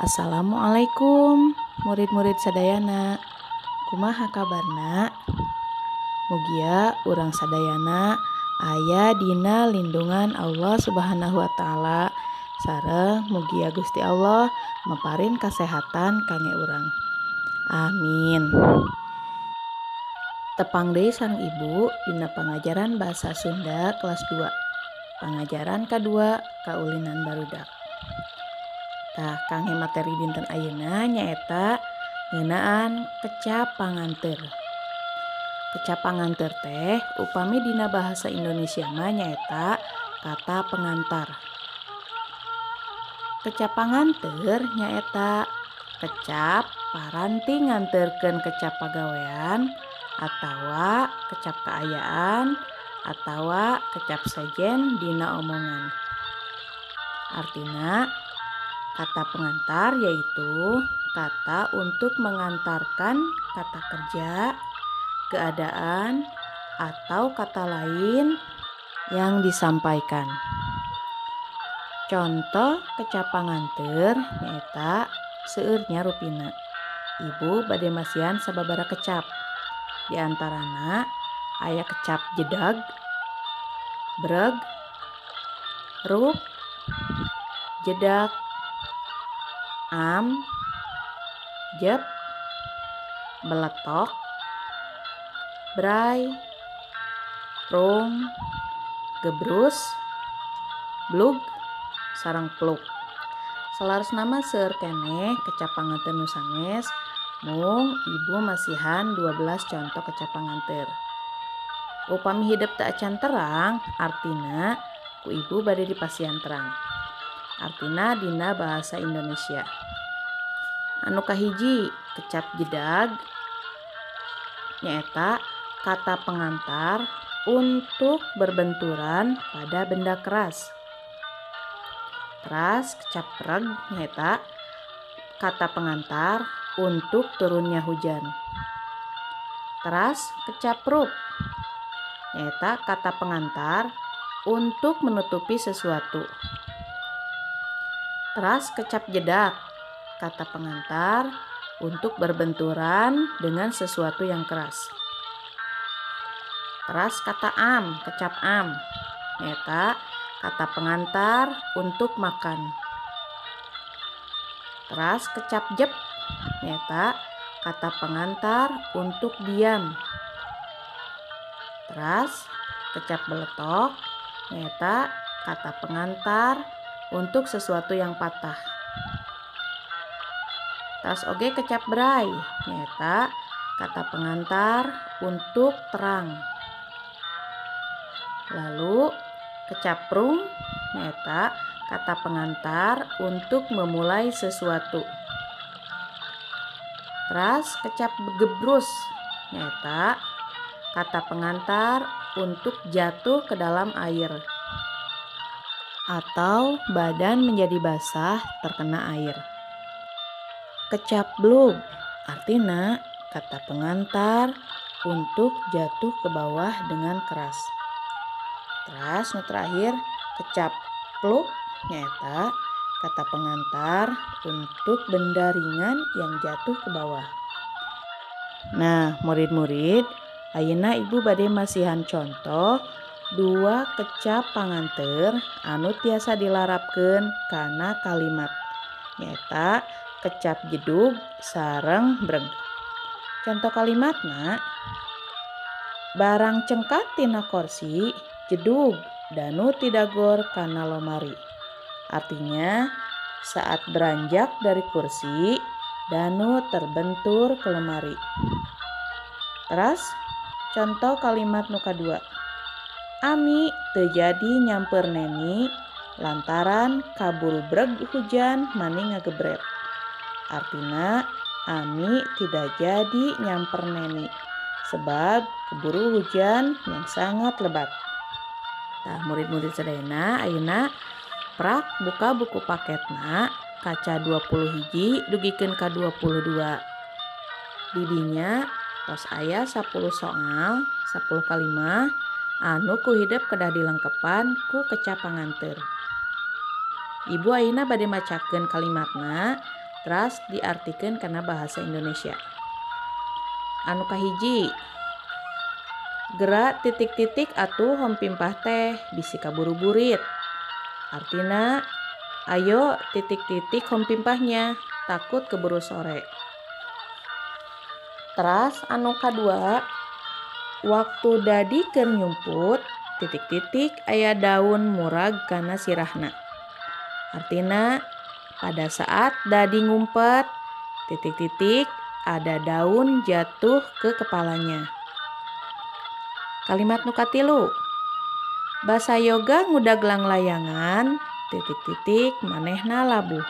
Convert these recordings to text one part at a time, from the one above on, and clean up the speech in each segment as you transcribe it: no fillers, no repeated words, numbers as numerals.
Assalamualaikum murid-murid sadayana. Kumaha kabarna? Mugia urang sadayana aya dina lindungan Allah Subhanahu wa taala sareng mugia Gusti Allah maparin kasehatan kangge urang. Amin. Tepang deui sareng ibu dina pangajaran bahasa Sunda kelas 2. Pangajaran kadua kaulinan barudak. Tah kangge materi dinten ayeuna nyaeta ngeunaan kecap panganteur. Kecap panganteur teh upami dina bahasa Indonesia mah nyaeta kata pengantar. Kecap panganteur nyaeta kecap paranti nganteurkeun kecap pagawean atawa kecap kaayaan atawa kecap sejen dina omongan. Artina kata pengantar yaitu kata untuk mengantarkan kata kerja, keadaan, atau kata lain yang disampaikan. Contoh kecap panganteur nyaeta seueurnya rupina. Ibu bade masihan sababaraha kecap. Di antarana aya kecap jedag, breg, rup, jedak, am, jep, beletok, bray, rung, gebrus, blug, sareng pluk. Salaresna mah seueur keneh kecap panganteur nu sanes, mung ibu masihan 12 contoh kecap panganteur. Upami hidep teu acan terang, artina ku ibu bade dipasihan terang. Artina dina bahasa Indonesia. Anu kahiji kecap jedag nyaeta kata pengantar untuk berbenturan pada benda keras. Teras kecap reg nyaeta kata pengantar untuk turunnya hujan. Teras kecap rup nyaeta kata pengantar untuk menutupi sesuatu. Teras kecap jedak kata pengantar untuk berbenturan dengan sesuatu yang keras. Teras kata am, kecap am nyaeta kata pengantar untuk makan. Teras kecap jep nyaeta kata pengantar untuk diam. Teras kecap beletok nyaeta kata pengantar untuk sesuatu yang patah. Teras oge kecap bray nyaeta kata pengantar untuk terang. Lalu kecap rung nyaeta kata pengantar untuk memulai sesuatu. Teras kecap gebrus nyaeta kata pengantar untuk jatuh ke dalam air atau badan menjadi basah terkena air. Kecap blug artina kata pengantar untuk jatuh ke bawah dengan keras. Teras nu terakhir kecap pluk nyaeta kata pengantar untuk benda ringan yang jatuh ke bawah. Nah, murid-murid, ayeuna ibu bade masihan contoh dua kecap panganteur anu tiasa dilarapkeun kana kalimat nyaeta kecap jedug sareng breg. Contoh kalimatna, barang cengkat tina korsi jedug danu tidagor kana lomari. Artinya saat beranjak dari kursi danu terbentur ke lemari. Teras contoh kalimat nu kadua, Ami teu jadi nyamper Neni lantaran kaburu breg hujan mani ngagebret. Artina Ami tidak jadi nyamper Neni sebab keburu hujan yang sangat lebat. Tah murid-murid sadayana ayeuna prak buka buku paketna kaca 20 hiji dugikeun ka 22. Didinya tos aya 10 soal 10 kalimah anu ku hidep kedah dilengkepan ku kecap panganteur. Ibu ayeuna bade macakeun kalimatna Teras diartikeun kana bahasa Indonesia. Anu kahiji, gerak titik-titik atuh hompimpah teh bisi kaburu-burit. Artina, ayo titik-titik hompimpahnya, takut keburu sore. Teras anu kadua, waktu Dadi keur nyumput titik-titik aya daun murag kana sirahna. Artina, pada saat Dadi ngumpet titik-titik ada daun jatuh ke kepalanya. Kalimat nu katilu, basa yoga ngudag langlayangan titik-titik manehna labuh.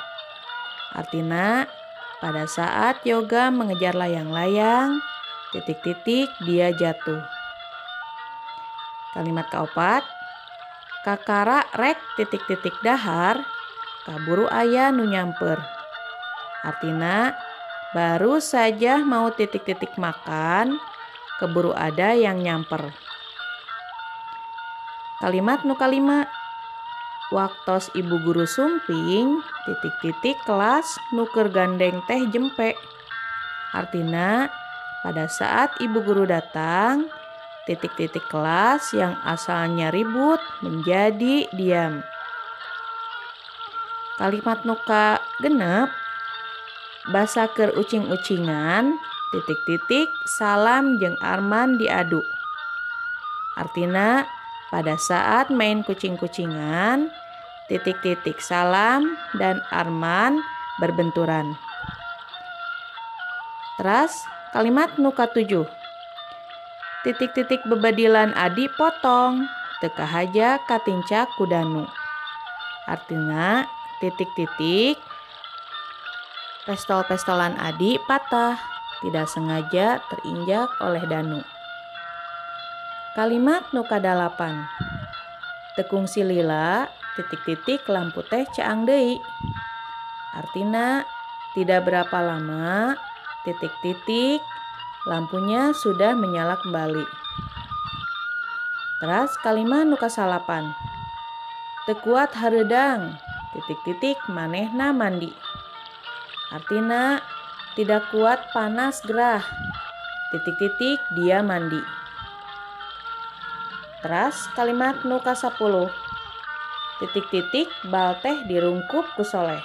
Artina, pada saat Yoga mengejar layang-layang titik-titik dia jatuh. Kalimat kaopat, kakara rek titik-titik dahar kaburu aya nu nyamper. Artina, baru saja mau titik-titik makan, keburu ada yang nyamper. Kalimat nu kalima, waktos ibu guru sumping titik-titik kelas nu keur gandeng teh jempe. Artina, pada saat ibu guru datang, titik-titik kelas yang asalnya ribut menjadi diam. Kalimat nu kagenep, basa keur ucing-ucingan titik-titik Salam jeung Arman diadu. Artina, pada saat main kucing-kucingan titik-titik Salam dan Arman berbenturan. Teras kalimat nu katujuh, titik-titik bebadilan Adi potong teu kahaja katincak ku Danu. Artina, titik-titik pestol-pestolan Adi patah, tidak sengaja terinjak oleh Danu. Kalimat nu kadalapan, teu kungsi lila titik-titik lampu teh caang deui. Artina, tidak berapa lama titik-titik lampunya sudah menyala kembali. Teras kalimat nu kasalapan, teu kuat hareudang titik-titik manehna mandi. Artina, tidak kuat panas gerah titik-titik dia mandi. Teras kalimat nu kasapuluh, titik-titik bal teh dirungkup ku Soleh.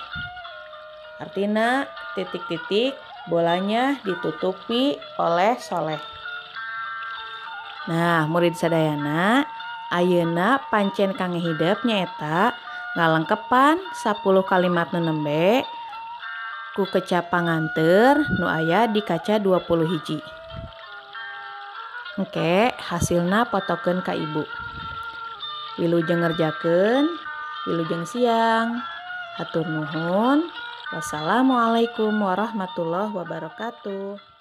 Artina, titik-titik bolanya ditutupi oleh Soleh. Nah, murid sadayana, ayeuna pancen kangge hidep nyaeta ngalengkepan 10 kalimat nu nembe ku kecap panganteur nu aya di kaca 20 hiji. Engke hasilna potokeun ka ibu. Wilujeng ngerjakeun, wilujeng siang. Hatur nuhun. Wassalamualaikum warahmatullahi wabarakatuh.